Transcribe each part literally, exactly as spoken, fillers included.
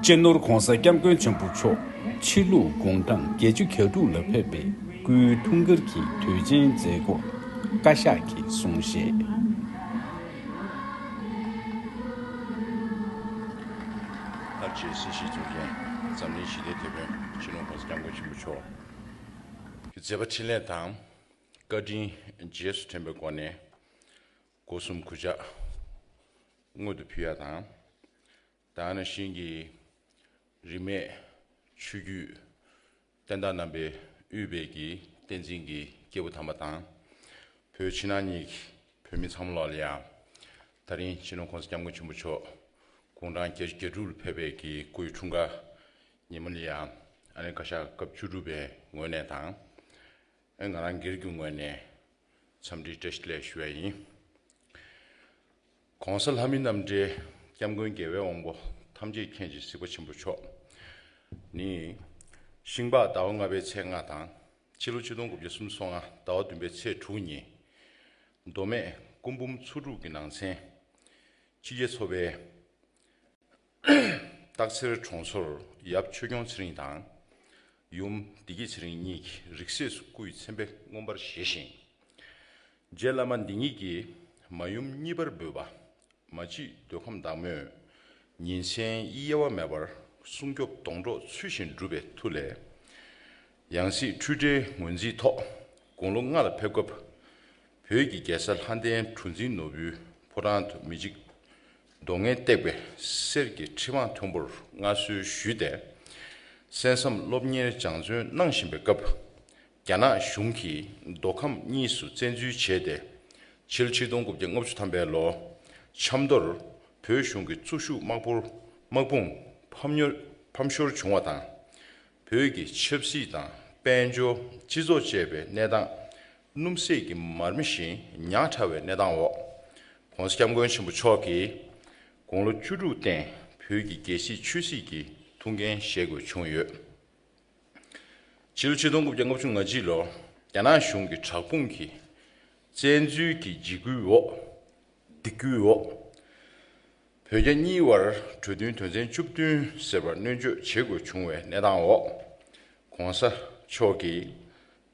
སྤྱི་ནོར་༧གོང་ས་༧སྐྱབས་མགོན་ཆེན་པོ་མཆོག་ཕྱི་ལུགས་དགུང་གྲངས་བརྒྱད་ཅུ་གྱ་དྲུག་ལ་ཕེབས་པའི་སྐུའི་འཁྲུངས་སྐར་གྱི་དུས་ཆེན་མཛད་སྒོ་བཀའ་ཤག་གིས་གསུང་བཤད། ལྷར་བཅས་སྲིད་ཞིའི་གཙུག་རྒྱན་འཛམ་གླིང་ཞི་བདེའི་དེད་དཔོན་སྤྱི་ནོར་༧གོང་ས་༧སྐྱབས་མགོན་ཆེན་པོ་མཆོག་གི་མཛད་པ་འཕྲིན་ལས་དང་བཀའ་དྲིན་རྗེས་སུ་དྲན་པའི་སྒོ་ནས་སྒོ་གསུམ་གུས་ཕྱག་སྔོན་དུ་ཕུལ་ཡ་དང་། དེ་ནང་བཞིན་གྱི་རིས་མེད་ཆོས་བརྒྱུད་བསྟན་བདག་རྣམ་པས་དབུས་པའི་གི་བསྟན་འཛིན་གྱི་སྐྱེས་བུ་དམ་པ་དང་། བོད་ཕྱི་ནང་གཉིས་ཀྱི་བོད་མི་ཚང་མ་ལོག་ལ་ཡང་། ད་རིང་སྤྱི་ནོར་༧གོང་ས་༧སྐྱབས་མགོན་ཆེན་པོ་མཆོག་དགུང་གྲངས་བརྒྱད་ཅུ་གྱ་དྲུག་ལ་ཕེབས་པའི་གི་སྐུའི་འཁྲུངས་སྐར་ཉིན་མོ་ལ་ཡང་ཨ་ནི་བཀའ་ཤག་སྐབས་བཅུ་དྲུག་པའི་ངོས་ནས་དང་། ཨེ་ང་རང་སྒེར་གྱི་ངོས་ནས་འཚམས་འདྲི་བཀྲ་ཤིས་བདེ་ལེགས་ཞུ་བ་ཡིན། ༸གོང་ས་ལྷ་མི་རྣམ་འདྲེན་སྐྱབས་མགོན་རྒྱལ་བའི་དབང་པོ་ཐམས་ཅད་མཁྱེན་ཅིང་གཟིགས་པ་ཆེན་པོ་མཆོག་ནི། ཤིང་ལྤགས་ཟླ་བ་ལྔ་པའི་ཚེས་ལྔ་དང་ཕྱི་ལོ་ཆིག་སྟོང་དགུ་བརྒྱ་སུམ་ཅུ་སོ་ལྔ་ཟླ་བ་བདུན་པའི་ཚེས་དྲུག་ཉིན། མདོ་སྨད་སྐུ་འབུམ་ཚོ་དྲུག་གི་ནང་ཚན་ཕྱི་རྒྱལ་ཚོ་པའི་སྟག་འཚེར་གྲོང་ཚོར་ཡབ་ཆོས་སྐྱོང་ཚེ་རིང་དང་། ཡུམ་བདེ་སྐྱིད་ཚེ་རིང་གཉིས་ཀྱི་རིགས་སྲས་སུ་སྐུ་ཡི་མཚན་དཔེ་མངོན་པར་བཞེས་ཤིང་། རྗེ་བླ་མ་འདི་ཉིད་ཀྱིས་མ་ཡུམ་གཉིས་པར་འབོད་པ། མ་གཅིག་འདོད་ཁམས་བདག་མོས་ཉིན་མཚན་དབྱེ་བ་མེད་པར་སྲུང་སྐྱོབ་སྡོང་གྲོགས་ཚུལ་བཞིན་བསྒྲུབས་པའི་མཐུ་ལས། ཡང་སྲིད་འཁྲུལ་བྲལ་ངོས་འཛིན་ཐོག་དགུང་ལོ་ལྔ་ལ་ཕེབས་སྐབས། བོད་ཀྱི་རྒྱལ་ས་ལྷ་ལྡན་གྲུ་འཛིན་ནོར་བུའི་ཕོ་བྲང་དུ་མི་འཇིགས་གདོང་ལྔས་བཏེགས་པའི་གསེར་གྱི་ཁྲི་མང་མཐོན་པོར་མངའ་གསོལ་ཞུས་ཏེ། གསན་བསམ་སློབ་གཉེར་སྦྱང་བརྩོན་གནང་བཞིན་པའི་སྐབས། རྒྱ་ནག་གཞུང་གིས་མདོ་ཁམས་གཉིས་སུ་བཙན་འཛུལ་བྱས་ཏེ། ཕྱི་ལོ་ཆིག་སྟོང་དགུ་བརྒྱ་ལྔ་བཅུ་ཐམ་པའི་ལོ་ཆབ་མདོར་བོད་གཞུང་གི་གཙོ་ཤུགས་དམག་དཔུང་དམག་དཔུང་ཕམ་ཉོ་ཕམ་ཤོར་བྱུང་བ་དང་། བོད་ཀྱི་ཆབ་སྲིད་དང་དཔལ་འབྱོར་སྤྱི་ཚོགས་བཅས་པའི་གནས་སྟངས་སྣུམ་ཟད་ཀྱི་མར་མེ་བཞིན་ཉག་ཕྲ་བའི་གནས་སྟངས་འོག ༸གོང་ས་༸སྐྱབས་མགོན་ཆེན་པོ་མཆོག་གིས་དགུང་ལོ་བཅུ་དྲུག་སྟེང་བོད་ཀྱི་རྒྱལ་སྲིད་ཆོས་སྲིད་ཀྱི་ཐུགས་འགན་བཞེས་དགོས་བྱུང་ཡོད། ཕྱི་ལོ་ཆིག་སྟོང་དགུ་བརྒྱ་ལྔ་བཅུ་ང་གཅིག་ལོར་རྒྱ་ནག་གཞུང་གི་དྲག་དཔུང་གིས་བཙན་འཛུལ་གྱི་འཇིགས་སྐུལ་འོག་སྡིགས་སྐུལ་འོག་བོད་རྒྱ་གཉིས་དབར་གྲོས་མཐུན་དོན་ཚན་བཅུ་བདུན་ཟེར་བར་སྣོན་སྤྱོད་བྱེད་དགོས་བྱུང་བའི་གནས་སྟངས་འོག ༸གོང་ས་མཆོག་གིས་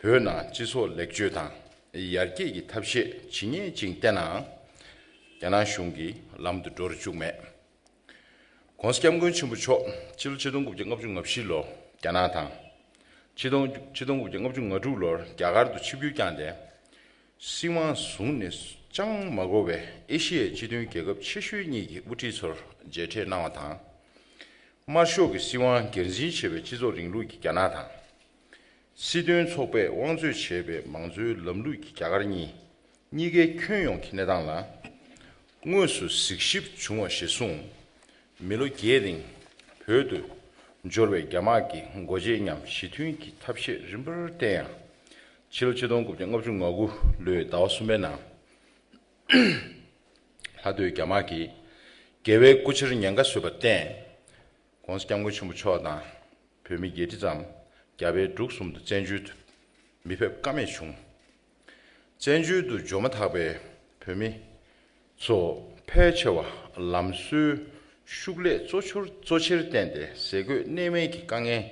བོད་ནང་སྤྱི་ཚོགས་ལེགས་བཅོས་དང་ཡར་རྒྱས་ཀྱི་ཐབས་ཤེས་ཇི་སྙེད་ཅིག་བསྟེན་ནའང་རྒྱ་ནག་གཞུང་གིས་ལམ་དུ་འགྲོ་རུ་བཅུག་མེད། ༸གོང་ས་༸སྐྱབས་མགོན་ཆེན་པོ་མཆོག་ཕྱི་ལོ་ཆིག་སྟོང་དགུ་བརྒྱ་ལྔ་བཅུ་ང་བཞི་ལོ་རྒྱ་ནག་དང་། ཕྱི་ལོ་ཆིག་སྟོང་དགུ་བརྒྱ་ལྔ་བཅུ་ང་དྲུག་ལོར་རྒྱ་གར་དུ་ཆིབས་བསྒྱུར་བསྐྱངས་ཏེ། སྲིད་དབང་བཟུང་ནས་ཅང་མ་འགོར་བའི་ཨེ་ཤི་ཡའི་སྤྱི་མཐུན་རྒྱལ་ཁབ་ཆེ་ཤོས་གཉིས་ཀྱི་དབུ་ཁྲིད་ཚོར་མཇལ་འཕྲད་གནང་བ་དང་། དམར་ཤོག་གི་སྲིད་དབང་སྒེར་འཛིན་བྱས་པའི་སྤྱི་ཚོགས་རིང་ལུགས་ཀྱི་རྒྱ་ནག་དང་། སྲིད་དོན་ཚོགས་པས་དབང་རྩོད་བྱས་པའི་མང་གཙོའི་ལམ་ལུགས་ཀྱི་རྒྱ་གར་གཉིས། གཉིས་ཀའི་ཁྱོན་ཡོངས་ཀྱི་གནས་སྟངས་ལ་དངོས་སུ་གཟིགས་ཞིབ་བྱུང་བ་གཞིར་བཟུང་། མི་ལོ་བརྒྱད་རིང་བོད་དུ་འབྱོར་བའི་རྒྱ་དམག་གི་སྒོ་འབྱེད་མཉམ་ཞི་མཐུན་གྱི་ཐབས་ཤེས་རིམ་པར་བསྟན་ཡང་། ཕྱི་ལོ་ཆིག་སྟོང་དགུ་བརྒྱ་ལྔ་བཅུ་ང་དགུ་ལོའི་ཟླ་བ་གསུམ་པའི་ནང་། ལྷ་སྡོད་རྒྱ་དམག་གིས་རྒྱལ་བའི་སྐུ་ཕྱྭར་ཉེན་ཁ་བཟོས་པར་བརྟེན། ༸གོང་ས་༸སྐྱབས་མགོན་ཆེན་པོ་མཆོག་དང་བོད་མི་བརྒྱད་ཁྲི་ཙམ་རྒྱ་བལ་འབྲུག་གསུམ་དུ་བཙན་བྱོལ་དུ་མི་ཕེབས་ཀ་མེད་བྱུང་། བཙན་བྱོལ་དུ་འབྱོར་མ་ཐག་པའི་བོད་མི་ཚོ་ཕལ་ཆེ་བ་ལམ་སྲོལ་ཤུགས་ལས་གཙོ་ཆེར་གཙོ་ཆེར་བརྟེན་ཏེ་ཟས་གོས་གནས་མལ་གྱི་དཀའ་ངལ་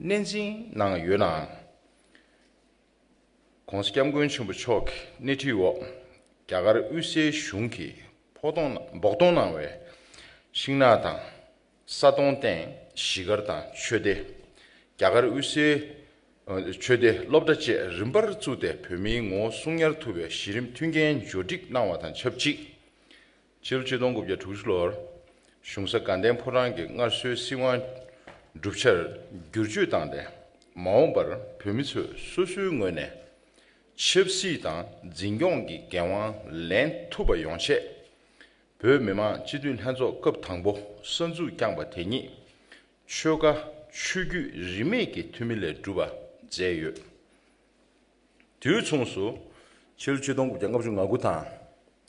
སྣེ་འཛིང་གནང་ཡོད་ནའང་། ༸གོང་ས་༸སྐྱབས་མགོན་ཆེན་པོ་མཆོག་གི་སྣེ་ཁྲིད་འོག་རྒྱ་གར་དབུས་སའི་གཞུང་གིས་ཕོག་གཏོང་འབོག་གཏོང་གནང་བའི་ཤིང་ནགས་དང་ས་དོང་སྟེང་གཞིས་སྒར་དང་ཆོས་སྡེ། རྒྱ་གར་དབུས་སའི་ཆོས་སྡེ་སློབ་གྲྭ་བཅས་རིམ་པར་བཙུགས་ཏེ་བོད་མིའི་ངོ་བོ་གསུང་ཉར་ཐུབ་པའི་གཞི་རིམ་མཐུན་རྐྱེན་བརྗོད་སྒྲིག་གནང་བ་དང་ཆབས་ཅིག་ཕྱི་ལོ་ཆིག་སྟོང་དགུ་བརྒྱ་དྲུག་ཅུ་ལོར་གཞུང་ས་དགའ་ལྡན་ཕོ་བྲང་གི་སྔར་སྲོལ་སྲིད་དབང་གྲུབ་ཆར་བསྒྱུར་བཅོས་བཏང་སྟེ། མ་འོངས་པར་བོད་མི་ཚོས་སོ་སོའི་ངོས་ནས་ཆབ་སྲིད་དང་འཛིན་སྐྱོང་གི་འགན་དབང་ལེན་ཐུབ་པ་ཡོང་ཆེད། བོད་མི་མང་སྤྱི་འཐུས་ལྷན་ཚོགས་སྐབས་དང་པོ་གསར་འཛུགས་བསྐྱངས་པ་དེ་ཉིད་ཆོལ་ཁ་ཆོས་བརྒྱུད་རིས་མེད་ཀྱི་འཐུས་མི་ལས་གྲུབ་པ་མཛད་ཡོད། དུས་མཚུངས་སུ། ཕྱི་ལོ་ཆིག་སྟོང་དགུ་བརྒྱ་ལྔ་བཅུ་ང་དགུ་དང་།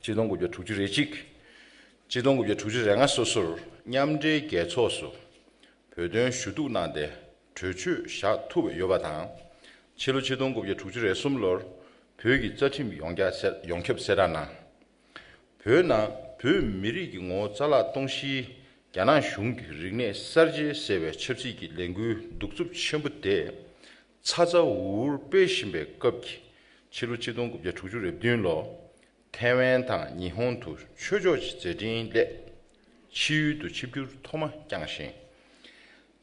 ཆིག་སྟོང་དགུ་བརྒྱ་དྲུག་ཅུ་རེ་གཅིག་ཆིག་སྟོང་དགུ་བརྒྱ་དྲུག་ཅུ་རེ་ལྔ་སོ་སོར་མཉམ་འབྲེལ་རྒྱལ་ཚོགས་སུ་བོད་དོན་ཞུ་གཏུག་གནང་སྟེ་གྲོས་ཆོད་བཞག་ཐུབ་པ་ཡོད་པ་དང་། ཕྱི་ལོ་ཆིག་སྟོང་དགུ་བརྒྱ་དྲུག་ཅུ་རེ་གསུམ་ལོར་བོད་ཀྱི་རྩ་ཁྲིམས་ཡོངས་གྲགས་གསལ་ཡོངས་ཁྱབ་གསལ་བསྒྲགས་གནང་། བོད་ནང་བོད་མི་རིགས་ཀྱི་ངོ་བོ་རྩ་བརླག་གཏོང་གཞིའི་ རྒྱ་ནག་གཞུང་གིས་རིག་གནས་གསར་བརྗེ་ཟེར་བའི་ཆབ་སྲིད་ཀྱི་ལས་འགུལ་གདུག་རྩུབ་ཆེན་པོ་དེ་ཚ་ཚ་འུར་འུར་སྤེལ་བཞིན་པའི་སྐབས་ཀྱི་ཕྱི་ལོ་ཆིག་སྟོང་དགུ་བརྒྱ་དྲུག་ཅུ་རེ་བདུན་ལོ། ཐའེ་ཝན་དང་ཉི་ཧོང་དུ་ཆོས་ཕྱོགས་ཀྱི་མཛད་འཕྲིན་སླད་ཕྱི་ཡུལ་དུ་ཆིབས་བསྒྱུར་ཐོག་མ་བསྐྱངས་ཤིང་།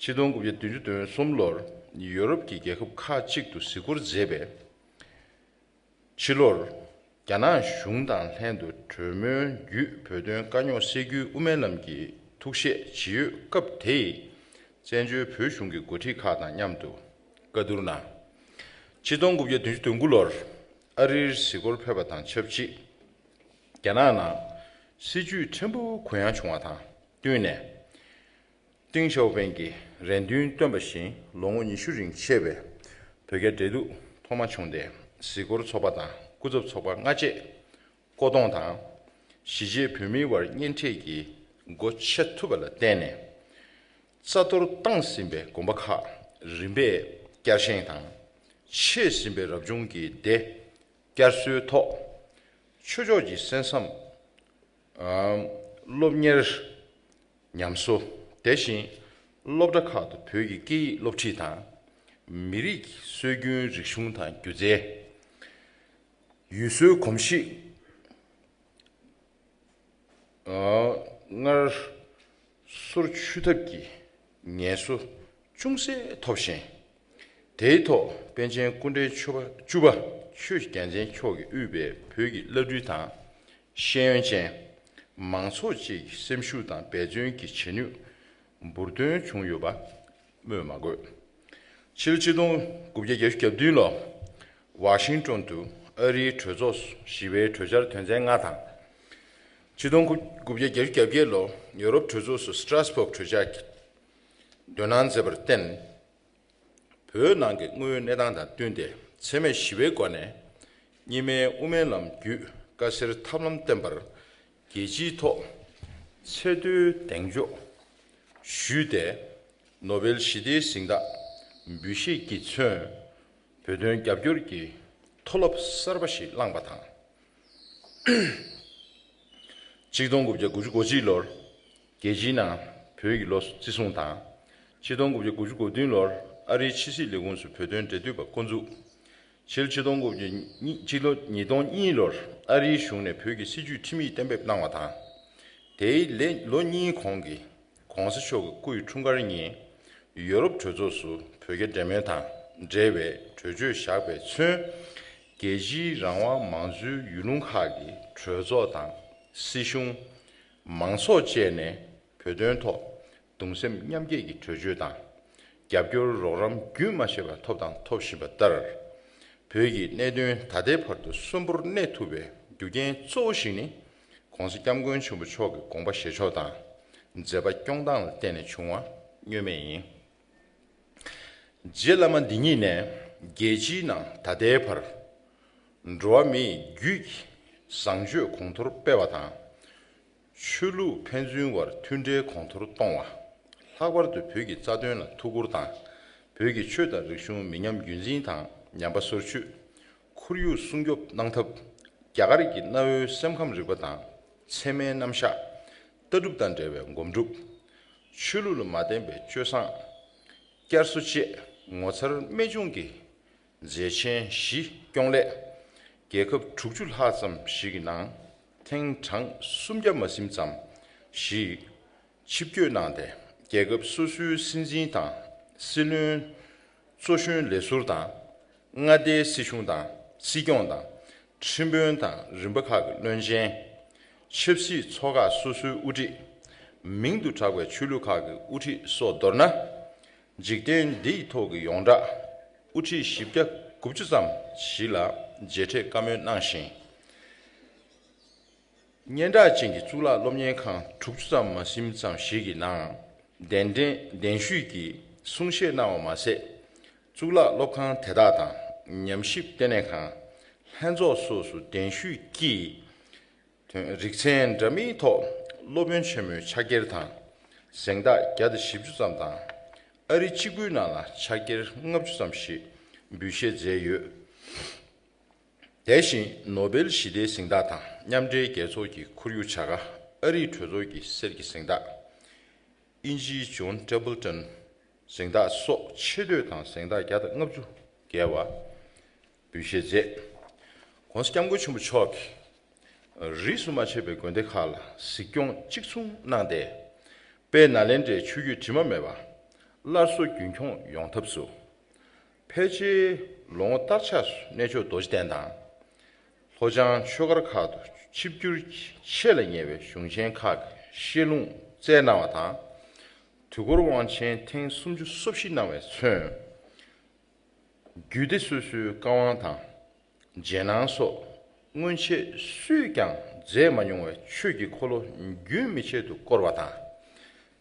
ཕྱི་ལོ་ཆིག་སྟོང་དགུ་བརྒྱ་བདུན་ཅུ་དོན་གསུམ་ལོར་ཡོ་རོབ་ཀྱི་རྒྱལ་ཁབ་ཁག་ཅིག་ཏུ་གཟིགས་སྐོར་མཛད་པས། ཕྱི་ལོར་རྒྱ་ནག་གཞུང་དང་ལྷན་དུ་གྲོས་མོལ་བརྒྱུད་བོད་དོན་དཀའ་རྙོག་སེལ་རྒྱུའི་དབུ་མའི་ལམ་གྱི་ཐུགས་བཞེད་ཇི་ཡོད་སྐབས་དེའི་བཙན་བྱོལ་བོད་གཞུང་གི་འགོ་ཁྲིད་ཁག་དང་མཉམ་དུ་བཀའ་བསྡུར་གནང་། ཆིག་སྟོང་དགུ་བརྒྱ་བདུན་ཅུ་དོན་དགུ་ལོར་ཨ་རིར་གཟིགས་སྐོར་ཕེབས་པ་དང་ཆབས་ཅིག་རྒྱ་ནག་ནང་སྲིད་བྱུས་ཕྲན་བུ་གུ་ཡངས་བྱུང་བ་དང་བསྟུན་ནས། ཏེང་ཞའོ་ཕིང་གིས་རེ་འདུན་བཏོན་པ་བཞིན་ལོ་ངོ་ཉི་ཤུ་རིང་བྱས་པའི་བོད་རྒྱ་འབྲེལ་གཏུག་ཐོག་མ་བྱུང་སྟེ། གཟིགས་སྐོར་ཚོགས་པ་དང་སྐུ་ཚབ་ཚོགས་པ་སྔ་རྗེས་བསྐོ་གཏོང་དང་། གཞིས་བྱེས་བོད་མིའི་དབར་གཉེན་འཕྲད་ཀྱི་སྒོ་ཕྱེ་ཐུབ་པ་ལ་བརྟེན་ནས། རྩ་གཏོར་བཏང་ཟིན་པའི་དགོན་པ་ཁག་རིམ་པས་བསྐྱར་བཞེངས་དང་། ཆད་ཟིན་པའི་རབ་བྱུང་གི་སྡེ་བསྐྱར་གསོའི་ཐོག་ཆོས་ཕྱོགས་ཀྱི་གསན་བསམ། སློབ་གཉེར་ཉམས་གསོ། དེ་བཞིན་སློབ་གྲྭ་ཁག་ཏུ་བོད་ཀྱི་སྐད་ཡིག་སློབ་ཁྲིད་དང་། མི་རིགས་སྲོལ་རྒྱུན་རིག་གཞུང་དང་སྒྱུ་རྩལ། ཡུལ་སྲོལ་གོམས་གཤིས་སྔར་སོར་ཆུད་ཐབས་ཀྱི་ངལ་གསོ་ཅུང་ཟད་ཐོབ་ཤིང་། དེའི་ཐོག་པཎ་ཆེན་སྐུ་ཕྲེང་བཅུ་པ་བཅུ་པ་ཆོས་རྒྱལ་མཚན་མཆོག་གིས་དབུས་པའི་བོད་ཀྱི་བླ་སྤྲུལ་དང་། ཤེས་ཡོན་ཅན། མང་ཚོགས་བཅས་ཀྱི་སེམས་ཤུགས་དང་འབད་བརྩོན་གྱི་བྱེད་ནུས་འབུར་ཐོན་བྱུང་ཡོད་པ་སྨོས་མ་དགོས། ཕྱི་ལོ་ཆིག་སྟོང་དགུ་བརྒྱ་བརྒྱད་ཅུ་གྱ་བདུན་ལོ། ཝ་ཤིང་ཏོན་དུ་ཨ་རིའི་གྲོས་ཚོགས་སུ་ཞི་བའི་གྲོས་འཆར་དོན་ཚན་ལྔ་དང་། ཆིག་སྟོང་དགུ་བརྒྱ་བརྒྱད་ཅུ་གྱ་བརྒྱད་ལོ་ཡོ་རོབ་གྲོས་ཚོགས་སུ་སི་ཏྲ་སྦུག་གྲོས་འཆར་གྱི་འདོན་གནང་མཛད་པར་བརྟེན། བོད་ནང་གི་དངོས་ཡོད་གནས་སྟངས་དང་བསྟུན་ཏེ་འཚེ་མེད་ཞི་བའི་སྒོ་ནས་གཉིས་སྨན་དབུ་མའི་ལམ་བརྒྱུད་དཀའ་སེལ་ཐབས་ལམ་བསྟན་པར་རྒྱལ་སྤྱིའི་ཐོག་ཚད་མཐོའི་གདེང་འཇོག་ཞུས་ཏེ། ནོ་བེལ་ཞི་བདེའི་གཟེངས་རྟགས་འབུལ་བཞེས་ཀྱིས་མཚོན་བོད་དོན་རྒྱབ་སྐྱོར་གྱི་མཐོ་རླབས་གསར་པ་ཞིག་བསླངས་པ་དང་། ཆིག་སྟོང་དགུ་བརྒྱ་དགུ་བཅུ་གོ་གཅིག་ལོར་རྒྱལ་སྤྱིའི་ནང་བོད་ཀྱི་ལོ་བརྩི་སྲུང་དང་། ཆིག་སྟོང་དགུ་བརྒྱ་དགུ་བཅུ་གོ་བདུན་ལོར་ཨ་རིའི་ཕྱི་སྲིད་ལས་ཁུངས་སུ་བོད་དོན་འབྲེལ་མཐུད་པ་འགོ་འཛུགས། ཕྱི་ལོ་ཆིག་སྟོང་དགུ་བརྒྱ་ཉི་ཕྱི་ལོ་ཉིས་སྟོང་གཉིས་ལོར་ཨ་རིའི་གཞུང་ནས་བོད་ཀྱི་སྲིད་བྱུས་ཁྲིམས་ཡིག་གཏན་འབེབས་གནང་བ་དང་། དེའི་ལོ་གཉིས་གོང་གི་གོང་ས་མཆོག་གི་སྐུའི་འཁྲུངས་སྐར་ཉིན། ཡོ་རོབ་གྲོས་ཚོགས་སུ་བོད་རྒྱ་འབྲེལ་མོལ་དང་འབྲེལ་བའི་གྲོས་ཆོད་བཞག་པས་མཚོན། རྒྱལ་སྤྱིའི་རང་དབང་མང་གཙོའི་ཡུལ་ལུང་ཁག་གི་གྲོས་ཚོགས་དང་སྲིད་གཞུང་། མང་ཚོགས་བཅས་ནས་བོད་དོན་ཐོག་གདུང་སེམས་མཉམ་སྐྱེད་ཀྱི་གྲོས་ཆོད་དང་། རྒྱབ་སྐྱོར་རོགས་རམ་རྒྱུན་མ་ཆད་པར་ཐོབ་དང་ཐོབ་བཞིན་པ་ལྟར། བོད་ཀྱི་གནད་དོན་ད་ལྟའི་བར་དུ་གསོན་པོར་གནས་ཐུབ་པའི་རྒྱུ་རྐྱེན་གཙོ་བོ་ཞིག་ནི། ༸གོང་ས་༸སྐྱབས་མགོན་ཆེན་པོ་མཆོག་གི་དགོངས་པ་བཞེས་ཕྱོགས་དང་མཛད་པ་སྐྱོང་སྟངས་ལ་བརྟེན་ནས་བྱུང་བ་བསྙོན་མེད་ཡིན། རྗེ་བླ་མ་འདི་ཉིད་ནས་རྒྱལ་སྤྱིའི་ནང་ད་ལྟའི་བར་འགྲོ་བ་མིའི་རྒྱུད་ཀྱི་བཟང་སྤྱོད་གོང་མཐོར་སྤེལ་བ་དང་། ཆོས་ལུགས་ཕན་ཚུན་དབར་མཐུན་འབྲེལ་གོང་མཐོར་གཏོང་བ། ལྷག་པར་དུ་བོད་ཀྱི་རྩ་དོན་ལ་ཐུགས་ཁུར་དང་། བོད་ཀྱི་ཆོས་དང་རིག་གཞུང་མི་ཉམས་རྒྱུན་འཛིན་དང་ཉམས་པ་སོར་ཆུད། ཁོར་ཡུག་སྲུང་སྐྱོབ་གནང་ཐབས། རྒྱ་གར་གྱི་གནའ་བོའི་སེམས་ཁམས་རིག་པ་དང་། ཚད་མའི་རྣམ་གཞག་ལྟ་གྲུབ་དང་འབྲེལ་བའི་སྒོམ་སྒྲུབ། ཆོས་ལུགས་ལ་མ་བརྟེན་པའི་སྤྱོད་བཟང་། བསྐྱར་གསོ་བཅས་ངོ་མཚར་རྨད་བྱུང་གི་མཛད་ཆེན་བཞི་སྐྱོང་སླད། རྒྱལ་ཁབ་དྲུག་ཅུ་ལྷག་ཙམ་ཞིག་གི་ནང་ཐེངས་གྲངས་སུམ་བརྒྱ་མ་ཟིན་ཙམ་ཞིག་ཆིབས་བསྐྱོད་གནང་སྟེ། རྒྱལ་ཁབ་སོ་སོའི་སྲིད་འཛིན་དང་། སྲིད་བློན། གཙོ་གཞོན་ལས་ཟུར་དང་། མངའ་སྡེའི་སྲིད་གཞུང་དང་། སྲིད་སྐྱོང་དང་། ཁྲིམས་དཔོན་དང་རིམ་པ་ཁག་གི་བློན་ཆེན། ཆབ་སྲིད་ཚོགས་ཁག་སོ་སོའི་དབུ་ཁྲིད། མིང་དུ་གྲགས་པའི་ཆོས་ལུགས་ཁག་གི་དབུ་ཁྲིད་སོགས། མདོར་ན། འཇིག་རྟེན་འདི་ཡི་ཐོག་གི་ཡོངས་གྲགས་དབུ་ཁྲིད་བཞི་བརྒྱ་དགུ་བཅུ་ཙམ་ཞིག་ལ་མཇལ་འཕྲད་བཀའ་མོལ་གནང་ཞིང་། སྙན་གྲགས་ཅན་གྱི་གཙུག་ལག་སློབ་གཉེར་ཁང་དྲུག་ཅུ་ཙམ་མ་ཟིན་ཙམ་ཞིག་གི་ནང་གདན་འདྲེན་གདན་ཞུས་ཀྱིས་གསུང་བཤད་གནང་བ་མ་ཟད། གཙུག་ལག་སློབ་ཁང་དེ་དག་དང་ཉམས་ཞིབ་ལྟེ་གནས་ཁང་། ལྷན་ཚོགས་སོགས་སུ་གདན་ཞུས་ཀྱིས། དོན་རིག་ཚན་འདྲ་མིན་ཐོག་སློབ་དཔོན་ཆེན་མོའི་ཕྱག་འཁྱེར་དང་། གཟེངས་རྟགས་བརྒྱ་དང་བཞི་བཅུ་ཙམ་དང་། ཨ་རི་གཅིག་པུའི་ནང་ལ་ཕྱག་འཁྱེར་ལྔ་བཅུ་ཙམ་ཞིག་འབུལ་བཞེས་མཛད་ཡོད། དེ་བཞིན་ནོ་བེལ་ཞི་བདེའི་གཟེངས་རྟགས་དང་མཉམ་འབྲེལ་རྒྱལ་ཚོགས་ཀྱི་ཁོར་ཡུག་བྱ་དགའ། ཨ་རིའི་གྲོས་ཚོགས་ཀྱི་གསེར་གྱི་གཟེངས་རྟགས། དབྱིན་ཇིའི་ཇོན་ཊེམ་པལ་ཊོན་གཟེངས་རྟགས་སོགས་ཆེ་བསྟོད་དང་གཟེངས་རྟགས་བརྒྱ་དང་ལྔ་བཅུ་བརྒལ་བ་འབུལ་བཞེས་མཛད། ༸གོང་ས་༸སྐྱབས་མགོན་ཆེན་པོ་མཆོག་གིས་རིས་སུ་མ་ཆད་པའི་དགོན་སྡེ་ཁག་ལ་གཟིགས་སྐྱོང་གཅིག་མཚུངས་གནང་སྟེ། དཔལ་ནཱ་ལེནྡྲའི་ཆོས་བརྒྱུད་དྲི་མ་མེད་པ་སླར་གསོ་རྒྱུན་འཁྱོངས་ཡོང་ཐབས་སུ། ཕལ་ཆེར་ལོ་ངོ་སྟར་ཆགས་སུ་གནས་མཆོག་རྡོ་རྗེ་གདན་དང་། ལྷོ་བྱང་ཆོས་སྒར་ཁག་ཏུ་ཆིབས་བསྒྱུར་གྱི་ཆེད་ལ་ཉེ་བའི་གཞུང་ཆེན་ཁག་གི་བཤད་ལུང་བསྩལ་གནང་བ་དང་། དུས་འཁོར་དབང་ཆེན་ཐེངས་སུམ་ཅུ་སོ་བཞི་གནང་བས་མཚོན། རྒྱུད་སྡེ་སོ་སོའི་བཀའ་དབང་དང་རྗེས་གནང་སོགས་སྔོན་ཆད་སུས་ཀྱང་མཛད་མ་མྱོང་བའི་ཆོས་ཀྱི་འཁོར་ལོ་རྒྱུན་མི་ཆད་དུ་བསྐོར་བ་དང་།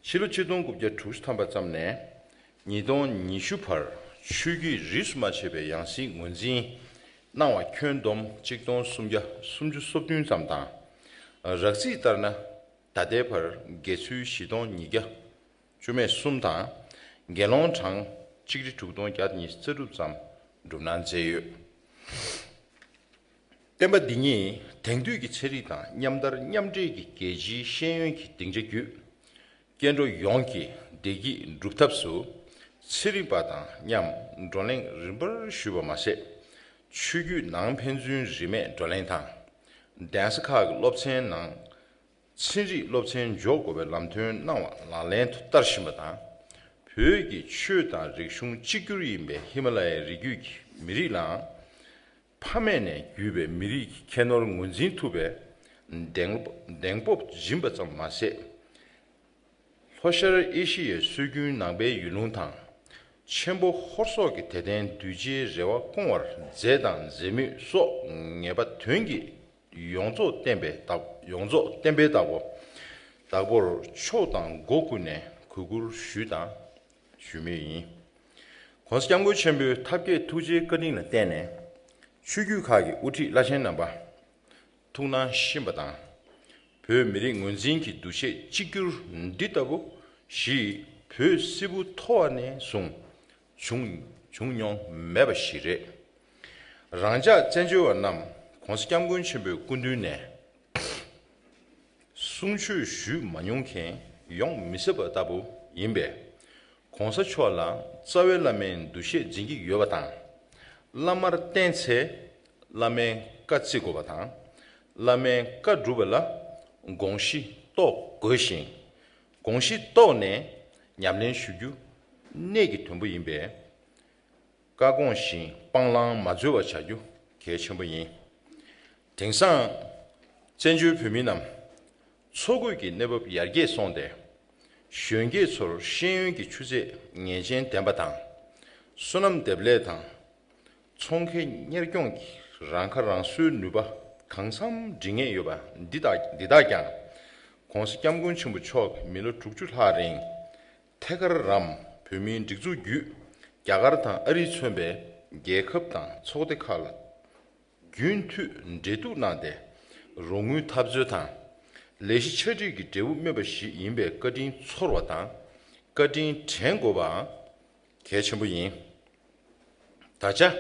ཕྱི་ལོ་ཆིག་སྟོང་དགུ་བརྒྱ་དྲུག་ཅུ་ཐམ་པ་ཙམ་ནས་ཉིས་སྟོང་ཉི་ཤུ་བར་ཆོས་བརྒྱུད་རིས་སུ་མ་ཆད་པའི་ཡང་སྲིད་ངོས་འཛིན་གནང་བ་ཁྱོན་བསྡོམས་གཅིག་སྟོང་སུམ་བརྒྱ་སུམ་ཅུ་སོ་བདུན་ཙམ་དང་། རགས་རྩིས་ལྟར་ན་ད་ལྟའི་བར་དགེ་ཚུལ་བཞི་སྟོང་ཉིས་བརྒྱ་བཅུ་མེད་གསུམ་དང་། དགེ་སློང་གྲངས་ཆིག་ཁྲི་དྲུག་སྟོང་བརྒྱ་དང་ཉི་ཤུ་རྩ་དྲུག་ཙམ་སྒྲུབ་གནང་མཛད་ཡོད། བསྟན་པ་འདི་ཉིད་དེང་དུས་ཀྱི་ཚན་རིག་དང་མཉམ་དར་མཉམ་འདྲེས་ཀྱི་རྒྱལ་སྤྱིའི་ཤེས་ཡོན་གྱི་སྡིངས་ཆ་བརྒྱུད། སྐྱེ་འགྲོ་ཡོངས་ཀྱི་བདེ་སྐྱིད་སྒྲུབ་ཐབས་སུ་ཚན་རིག་པ་དང་མཉམ་བགྲོ་གླེང་རིམ་པར་ཞུས་པ་མ་ཟད། ཆོས་བརྒྱུད་ནང་ཕན་ཚུན་རིས་མེད་བགྲོ་གླེང་དང་། གདན་ས་ཁག་གི་སློབ་ཚན་ནང་ཚན་རིག་སློབ་ཚན་འཇོག་དགོས་པའི་ལམ་སྟོན་གནང་བ་ལག་ལེན་དུ་བསྟར་བཞིན་པ་དང་། བོད་ཀྱི་ཆོས་དང་རིག་གཞུང་གཅིག་གྱུར་ཡིན་པའི་ཧི་མ་ལ་ཡའི་རི་རྒྱུད་ཀྱི་མི་རིགས་ལའང་། ཕ་མེས་ནས་བརྒྱུད་པའི་མི་རིགས་ཀྱི་ཁྱད་ནོར་ངོས་འཛིན་ཐུབ་པའི་གདེང་གདེང་སྤོབས་སྦྱིན་པ་ཙམ་མ་ཟད། ལྷོ་ཤར་ཨེ་ཤི་ཡའི་སྲོལ་རྒྱུན་ནང་པའི་ཡུལ་ལུང་དང་། ཆེན་པོ་ཧོར་སོག་གི་དད་ལྡན་གདུལ་བྱའི་རེ་བ་སྐོང་བར་མཛད་དང་མཛད་མུས་སོགས་ངེས་པ་དོན་གྱི་ཡོངས་རྫོགས་བསྟན་པའི་བདག་ཡོངས་རྫོགས་བསྟན་པའི་བདག་པོ་བདག་པོར་ཕྱོགས་དང་སྒོ་ཀུན་ནས་གུས་བཀུར་ཞུས་དང་ཞུ་མུས་ཡིན། ༸གོང་ས་༸སྐྱབས་མགོན་ཆེན་པོའི་ཐབས་མཁས་ཐུགས་རྗེའི་བཀའ་དྲིན་ལ་བརྟེན་ནས། ཆོས་བརྒྱུད་ཁག་གི་དབུ་ཁྲིད་བླ་ཆེན་རྣམ་པ། ཐུགས་སྣང་ཤེས་པ་དང་། བོད་མི་རིགས་ངོས་འཛིན་གྱི་འདུ་ཤེས་གཅིག་གྱུར་འདི་ལྟ་བུ་ཞིག་བོད་སིལ་བུ་མཐོ་བ་ནས་བཟུང་བྱུང་བྱུང་མྱོང་མེད་པ་ཞིག་རེད། རང་ཅག་བཙན་བྱོལ་བ་རྣམས་༸གོང་ས་༸སྐྱབས་མགོན་ཆེན་པོའི་སྐུ་མདུན་ནས་གསུང་ཆོས་ཞུས་མ་མྱོང་མཁན་ཡོང་མི་སྲིད་པ་ལྟ་བུ་ཡིན་པས། ༸གོང་ས་མཆོག་ལ་རྩ་བའི་བླ་མའི་འདུ་ཤེས་འཛིན་གྱི་ཡོད་པ་དང་། བླ་མར་བསྟེན་ཚེ་བླ་མའི་བཀའ་བརྩི་དགོས་པ་དང་། བླ་མའི་བཀའ་སྒྲུབ་པ་ལ་དགོངས་གཞི་རྟོགས་དགོས་ཤིང་། དགོངས་གཞི་རྟོགས་ནས་ཉམས་ལེན་ཞུ་རྒྱུ་གནད་ཀྱི་དོན་པོ་ཡིན་པས། བཀའ་དགོངས་བཞིན་སྤང་བླང་མ་འཛོལ་བ་བྱ་རྒྱུ་གལ་ཆེན་པོ་ཡིན། དེང་སང་བཙན་བྱོལ་བོད་མི་རྣམས་འཚོ་གོས་ཀྱི་གནས་བབ་ཡར་རྒྱས་སོང་སྟེ། གཞོན་སྐྱེས་ཚོར་ཤེས་ཡོན་གྱི་ཆུ་ཚད་ངེས་ཅན་ལྡན་པ་དང་། སོ་ནམ་འདེབས་ལས་དང་། ཚོང་ཁེ་གཉེར་སྐྱོང་གི་རང་ཁ་རང་གསོའི་ནུས་པ་གང་འཚམ་འབྲི་ངེས་ཡོད་པ་འདི་དག་འདི་དག་ཀྱང་། ༸གོང་ས་༸སྐྱབས་མགོན་ཆེན་པོ་མཆོག་གིས་མི་ལོ་དྲུག་ཅུ་ལྷག་རིང་། ཐད་ཀར་རམ་བོད་མིའི་སྒྲིག་འཛུགས་བརྒྱུད་རྒྱ་གར་དང་ཨ་རིས་མཚོན་པའི་རྒྱལ་ཁབ་དང་ཚོགས་སྡེ་ཁག་ལ་རྒྱུན་མཐུད་འབྲེལ་གཏུག་གནང་སྟེ། རོགས་དངུལ་འཐབ་རྩོད་དང་། ལས་གཞི་ཆ་སྒྲིག་གི་འབྲས་བུ་སྨིན་པ་ཞིག་ཡིན་པའི་བཀའ་དྲིན་ཚོར་བ་དང་། བཀའ་དྲིན་དྲན་དགོས་པའང་གལ་ཆེན་པོ་ཡིན། ད་ཆ།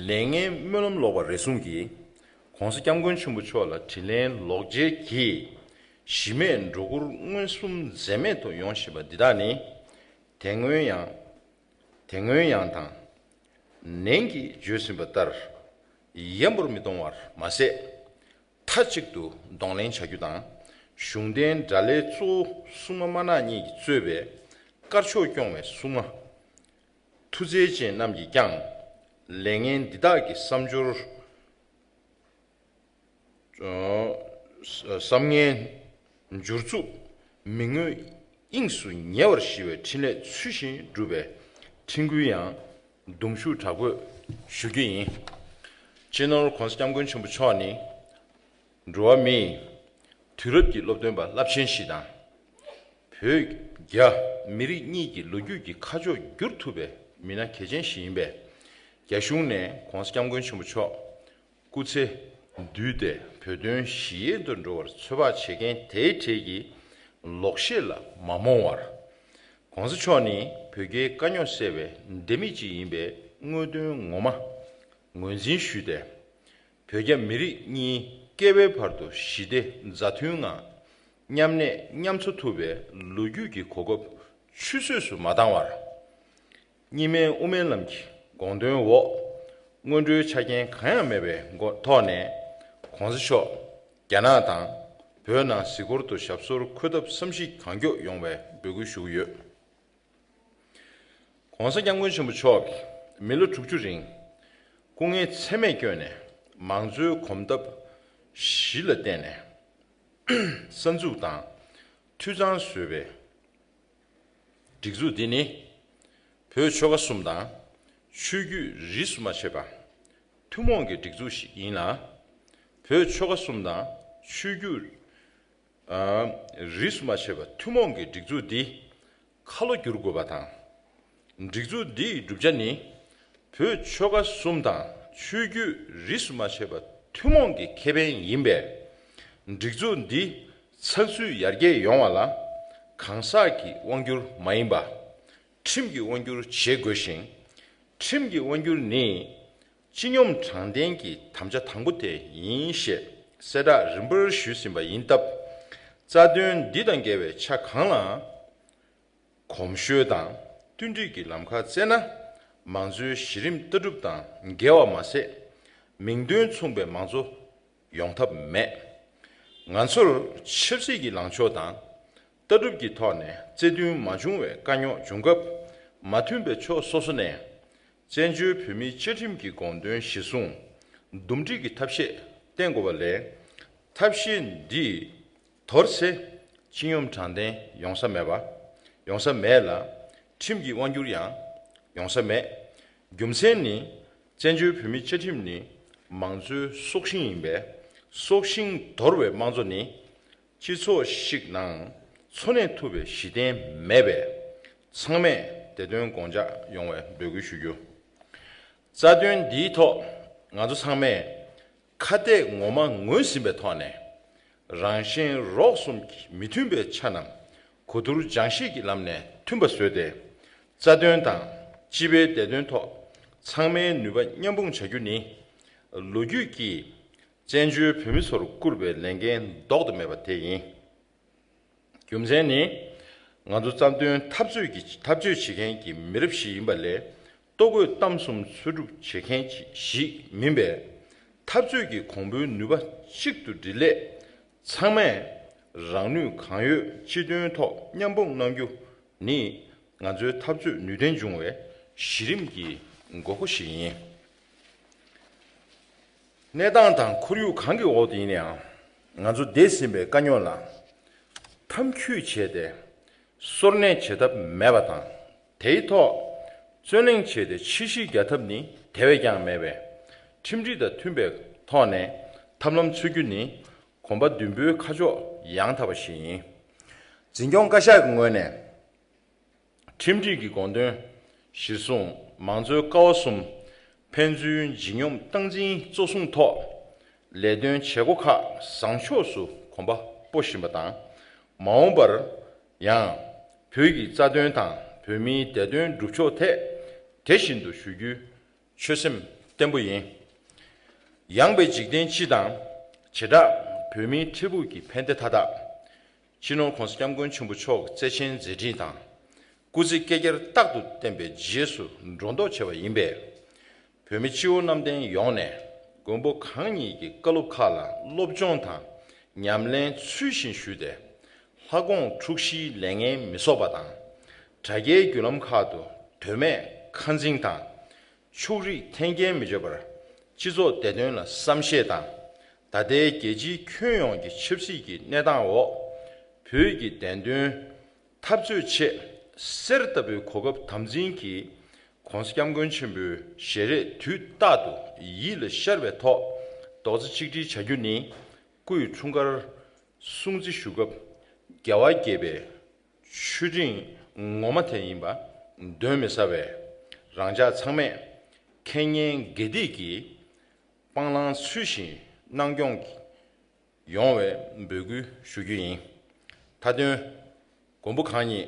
ལས་ངན་སྨོན་ལམ་ལོག་པ་རེ་ཟུང་གིས། ༸གོང་ས་༸སྐྱབས་མགོན་ཆེན་པོ་མཆོག་ལ་དྲིན་ལན་ལོག་འཇལ་གྱིས། གཞི་མེད་སྒྲོ་སྐུར་མངོན་སུམ་འཛེམ་མེད་དུ་ཡོང་བཞིན་པ་འདི་དག་ནི། དེ་སྔོན་ཡང་། དེ་སྔོན་ཡང་དང་། ནན་གྱིས་བརྗོད་ཟིན་པ་ལྟར། ཡ་འབུར་མི་གཏོང་བར་མ་ཟད། མཐའ་གཅིག་ཏུ་གདོང་ལེན་བྱ་རྒྱུ་དང་། གཞུང་དོན་དགྲ་ལས་གཙོ་བོ་སྲུང་མ་དམར་ནག་གཉིས་ཀྱིས་གཙོས་པའི་དཀར་ཕྱོགས་སྐྱོང་བའི་སྲུང་མ། མཐུ་རྩལ་ཅན་རྣམས་ཀྱིས་ཀྱང་། ལས་ངན་འདི་དག་གི་བསམ་སྦྱོར། བསམ་ངན་འགྱུར་རྩུབ་མི་མངོན་དབྱིངས་སུ་ཉེ་བར་ཞི་བའི་ཕྲིན་ལས་ཚུལ་བཞིན་སྒྲུབ་པའི་ཕྲིན་སྐུལ་ཡང་གདུང་ཤུགས་དྲག་པོས་ཞུ་རྒྱུ་ཡིན། སྤྱི་ནོར་༸གོང་ས་༸སྐྱབས་མགོན་ཆེན་པོ་མཆོག་ནི། འགྲོ་བ་མིའི་དུས་རབས་ཀྱི་སློབ་སྟོན་པ་རླབས་ཆེན་ཞིག་དང་། བོད་རྒྱ་མི་རིགས་གཉིས་ཀྱི་ལོ་རྒྱུས་ཀྱི་ཁ་ཕྱོགས་བསྒྱུར་ཐུབ་པའི་མི་སྣ་གལ་ཆེན་ཞིག་ཡིན་པས། རྒྱ་གཞུང་ནས་༸གོང་ས་༸སྐྱབས་མགོན་ཆེན་པོ་མཆོག་སྐུ་ཚེ་བསྡུས་ཏེ་བོད་དོན་ཞི་ཡལ་དུ་འགྲོ་བར་ཚོད་དཔག་བྱེད་མཁན་དེའི་གྲས་ཀྱི་ལོག་བཤད་ལ་མ་རྨོངས་བར། ༸གོང་ས་མཆོག་ནི་བོད་རྒྱའི་དཀའ་རྙོག་སེལ་བའི་ལྡེ་མིག་ཅིག་ཡིན་པའི་དངོས་དོན་ངོ་མ་ངོས་འཛིན་ཞུས་ཏེ། བོད་རྒྱ་མི་རིགས་གཉིས་བསྐལ་པའི་བར་དུ་ཞི་བདེ་མཛའ་མཐུན་ངང་ མཉམ་གནས་མཉམ་འཚོ་ཐུབ་པའི་ལོ་རྒྱུས་ཀྱི་གོ་སྐབས་ཆུད་ཟོས་སུ་མ་བཏང་བར། གཉིས་སྨན་དབུ་མའི་ལམ་གྱི་དགོངས་དོན་འོག་སྔོན་འགྲོའི་ཆ་རྐྱེན་གང་ཡང་མེད་པའི་སྒོ་ཐོག་ནས་༸གོང་ས་མཆོག་རྒྱ་ནག་དང་བོད་ནང་གཟིགས་སྐོར་དུ་ཞབས་སོར་འཁོད་ཐབས་བསམ་གཞིག་གང་མགྱོགས་ཡོང་བའི་འབོད་སྐུལ་ཞུ་གི་ཡོད། ༸གོང་ས་༸སྐྱབས་མགོན་ཆེན་པོ་མཆོག་གིས་མི་ལོ་དྲུག་ཅུ་རིང་སྐུ་ངལ་ཚད་མེད་བསྐྱོན་ནས་མང་གཙོའི་གོམ་སྟབས་གཞི་ལ་བརྟེན་ནས་གསར་འཛུགས་དང་འཐུས་ཚང་བཟོས་པའི་སྒྲིག་འཛུགས་འདི་ནི་བོད་ཆོལ་ཁ་གསུམ་དང་ཆོས་བརྒྱུད་རིས་སུ་མ་ཆད་པ་ཐུན་མོང་གི་སྒྲིག་འཛུགས་ཤིག་ཡིན་ལ། བོད་ཆོལ་ཁ་གསུམ་དང་ཆོས་བརྒྱུད་ཨ་རིས་སུ་མ་ཆད་པ་ཐུན་མོང་གི་སྒྲིག་འཛུགས་འདི་ཁ་ལོ་བསྒྱུར་དགོས་པ་དང་། སྒྲིག་འཛུགས་འདི་ཡི་བསྒྲུབ་བྱ་ནི་བོད་ཆོལ་ཁ་གསུམ་དང་ཆོས་བརྒྱུད་རིས་སུ་མ་ཆད་པ་ཐུན་མོང་གི་ཁེ་ཕན་ཡིན་པས། སྒྲིག་འཛུགས་འདི་ཚགས་ཚུད་ཡར་རྒྱས་ཡོང་བ་ལ་གང་ཟག་གི་དབང་སྒྱུར་མ་ཡིན་པ་ཁྲིམས་ཀྱི་དབང་སྒྱུར་བྱེད་དགོས་ཤིང་། ཁྲིམས་ཀྱི་དབང་སྒྱུར་ནི་སྤྱི་སྙོམས་དྲང་བདེན་གྱི་དམ་བཅའ་དང་པོ་དེ་ཡིན་ཞེས་གསལ་བསྒྲགས་རིམ་པར་ཞུས་ཟིན་པ་ཡིན་སྟབས། རྩ་དོན་འདི་དང་འགལ་བའི་ཆ་གང་ལའང་གོམས་ཤོས་དང་བསྟུན་སྒྲིག་གི་ལམ་ཁ་བཙལ་ན་མང་གཙོའི་གཞི་རིམ་ལྟ་གྲུབ་དང་འགལ་བ་མ་ཟད། མིང་དོན་མཚུངས་པའི་མང་གཙོ་ཡོང་ཐབས་མེད། ང་ཚོར་ཆབ་སྲིད་ཀྱི་ལངས་ཕྱོགས་དང་ལྟ་གྲུབ་ཀྱི་ཐོག་ནས་བརྩེ་མཐུན་མ་བྱུང་བའི་དཀའ་རྙོག་འབྱུང་སྐབས། མ་མཐུན་པའི་ཕྱོགས་སོ་སོ་ནས་བཙན་བྱོལ་བོད་མིའི་བཅའ་ཁྲིམས་ཀྱི་དགོངས་དོན་གཞིར་བཟུང་འདུམ་འགྲིག་གི་ཐབས་ཤེས་བསྟེན་དགོས་པ་ལས། ཐབས་ཤེས་འདིས་དོར་ཚེ་སྤྱི་སྙོམས་དྲང་བདེན་ཡོང་ས་མེད་པ། ཡོང་ས་མེད་ལ། ཁྲིམས་ཀྱི་དབང་སྒྱུར་ཡང་ཡོང་ས་མེད། རྒྱུ་མཚན་ནི། བཙན་བྱོལ་བོད་མིའི་བཅའ་ཁྲིམས་ནི་མང་གཙོའི་སྲོག་ཤིང་ཡིན་པས། སྲོག་ཤིང་དོར་བའི་དམངས་གཙོ་ནི་སྤྱི་ཚོགས་ཤིག་ནང་འཚོ་གནས་ཐུབ་པའི་གཞི་རྟེན་མེད་པས། ཚང་མས་དེ་དོན་དགོངས་འཇགས་ཡོང་བའི་འབོད་སྐུལ་ཞུ་རྒྱུ། རྩ་དོན་འདིའི་ཐོག་ང་ཚོ་ཚང་མས་ཁ་གཏད་ངོ་མ་ངོས་ཟིན་པའི་ཐོག་ནས། རང་གཞན་རོགས་གསུམ་གྱི་མི་མཐུན་པའི་ཆ་རྣམས་གོ་བསྡུར་སྦྱང་ཤེས་ཀྱི་ལམ་ནས་མཐུན་པ་བཟོས་ཏེ། རྩ་དོན་དང་སྤྱི་པའི་བདེ་དོན་ཐོག་ཚང་མའི་ནུས་པ་མཉམ་སྤུངས་བྱ་རྒྱུ་ནི། ལོ་རྒྱུས་ཀྱིས་བཙན་བྱོལ་བོད་མི་ཚོར་བསྐུར་བའི་ལས་འགན་ལྡོག་ཏུ་མེད་པ་དེ་ཡིན། རྒྱུ་མཚན་ནི། ང་ཚོ་རྩ་དོན་འཐབ་རྩོད་ཀྱི་འཐབ་རྩོད་བྱེད་མཁན་གྱི་མི་རབས་ཤིག་ཡིན་པ་ལས། ལྟོ་གོས་གཏམ་གསུམ་འཚོལ་སྒྲུབ་བྱེད་མཁན་ཞིག་མིན་པས། འཐབ་རྩོད་ཀྱི་གོང་བུའི་ནུས་པ་གཅིག་ཏུ་སྒྲིལ་སླད། ཚང་མས་རང་ནུས་གང་ཡོད་སྤྱི་དོན་ཐོག་མཉམ་སྤུངས་གནང་རྒྱུ་ནི། ང་ཚོའི་འཐབ་རྩོད་ནུས་ལྡན་འབྱུང་བའི་གཞི་རིམ་གྱི་དགོས་མཁོ་ཞིག་ཡིན། གནས་སྟངས་དང་ཁོར་ཡུག་གང་གི་འོག་ཏུ་ཡིན་ནའང་། ང་ཚོ་འདས་ཟིན་པའི་དཀའ་རྙོག་ལ་འཐམ་འཁྱུད་བྱས་ཏེ་སོར་གནས་བྱེད་ཐབས་མེད་པ་དང་། དེའི་ཐོག་བརྩོན་ལེན་བྱས་ཏེ་ཕྱིར་བཤིག་རྒྱག་ཐབས་ནི་དེ་བས་ཀྱང་མེད་པས། ཁྲིམས་སྒྲིག་དང་མཐུན་པའི་ཐོག་ནས་ཐབས་ལམ་འཚོལ་རྒྱུ་ནི་གོམ་པ་མདུན་སྤོས་ཁ་ཕྱོགས་ཡང་དག་པ་ཞིག་ཡིན། འཛིན་སྐྱོང་བཀའ་ཤག་གི་ངོས་ནས། ཁྲིམས་སྒྲིག་གི་དགོངས་དོན་གཞིར་བཟུང་མང་གཙོའི་ཀ་བ་གསུམ་ཕན་ཚུན་ལྗིད་སྙོམས་སྟངས་འཛིན་གཙོ་བཟུང་ཐོག་ལས་དོན་བྱེད་སྒོ་ཁག་བཟང་ཕྱོགས་སུ་གོམ་པ་སྤོ་བཞིན་པ་དང་། མ་འོངས་པར་ཡང་བོད་ཀྱི་རྩ་དོན་དང་བོད་མིའི་བདེ་དོན་སྒྲུབ་ཕྱོགས་ཐད་དེ་བཞིན་དུ་ཞུ་རྒྱུའི་ཆོད་སེམས་བརྟན་པོ་ཡིན། ཡངས་པའི་འཇིག་རྟེན་སྤྱི་དང་། བྱེ་བྲག་བོད་མིའི་འཕྲལ་ཕུགས་ཀྱི་ཕན་བདེ་མཐའ་དག་སྤྱི་ནོར་༸གོང་ས་༸སྐྱབས་མགོན་ཆེན་པོ་མཆོག་གི་བརྩེ་ཆེན་མཛད་འཕྲིན་དང་། སྐུ་ཚེ་བསྐལ་བརྒྱར་རྟག་ཏུ་བརྟན་པའི་རྗེས་སུ་འགྲོ་མདོག་བྱེད་པ་ཡིན་པས། བོད་མི་སྤྱི་བོ་གནམ་བསྟན་ཡོངས་ནས་མགོན་པོ་གང་ཉིད་ཀྱི་བཀའ་སློབ་ཁག་ལ་སློབ་སྦྱོང་དང་ཉམས་ལེན་ཚུལ་བཞིན་ཞུས་ཏེ། ལྷ་དགོངས་འཁྲུགས་གཞིའི་ལས་ངན་མི་གསོག་པ་དང་། དྲ་རྒྱའི་བརྒྱུད་ལམ་ཁག་ཏུ་དོན་མེད་ཁ་འཛིང་དང་། ཕྱོགས་རིས་འཐེན་འཁྱེར་མི་བྱེད་པར་སྤྱི་ཚོགས་བདེ་དོན་ལ་བསམ་ཤེས་དང་། ད་ལྟའི་རྒྱལ་སྤྱིའི་ཁྱོན་ཡོངས་ཀྱི་ཆབ་སྲིད་ཀྱི་གནས་སྟངས་འོག་བོད་ཀྱི་བདེན་དོན་འཐབ་རྩོད་ཆེད་གསེར་ལྟ་བུའི་གོ་སྐབས་དམ་འཛིན་གྱིས་༸གོང་ས་༸སྐྱབས་མགོན་ཆེན་པོའི་ཞལ་རས་དུས་རྟག་ཏུ་ཡིད་ལ་ཤར་བའི་ཐོག་རྡོག་རྩ་གཅིག་སྒྲིལ་བྱ་རྒྱུ་ནི། སྐུའི་འཁྲུངས་སྐར་སྲུང་བརྩི་ཞུ་སྐབས་རྒྱལ་བ་དགྱེས་པའི་མཆོད་སྤྲིན་ངོ་མ་དེ་ཡིན་པ་གདོན་མི་ཟ་བས། རང་ཅག་ཚང་མས་ཁེ་གཉེན་དགེ་སྡིག་གི་སྤང་བླང་ཚུལ་བཞིན་གནང་སྐྱོང་ཡོང་བའི་འབོད་སྐུལ་ཞུ་རྒྱུ་ཡིན། མཐའ་དོན། མགོན་པོ་གང་ཉིད་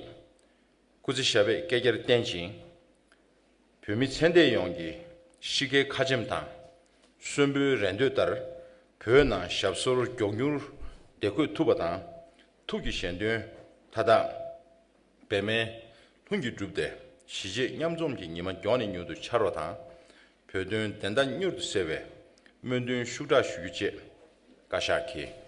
སྐུ་ཚེ་ཞབས་པད་བསྐལ་བརྒྱར་བརྟན་ཅིང་། བོད་མི་ཚེ་འདས་ཡོངས་ཀྱི་གཤིས་ཀའི་ཁ་ཆེམས་དང་། གསོན་པོའི་རེ་འདོད་ལྟར་བོད་ནང་ཞབས་སོར་མགྱོགས་མྱུར་བདེ་འཁོད་ཐུབ་པ་དང་ ཐུགས་ཀྱི་གཞན་དོན་མཐའ་དག་འབད་མེད་ལྷུན་གྱིས་གྲུབ་སྟེ། གཞིས་བྱེས་མཉམ་འཛོམས་ཀྱི་ཉི་མ་མགྱོགས་ནས་མྱུར་དུ་འཆར་བ་དང་། བོད་དོན་བདེན་མཐའ་མྱུར་དུ་གསལ་བའི་སྨོན་འདུན་ཤུགས་དྲག་ཞུ་རྒྱུ་བཅས། བཀའ་ཤག་གིས།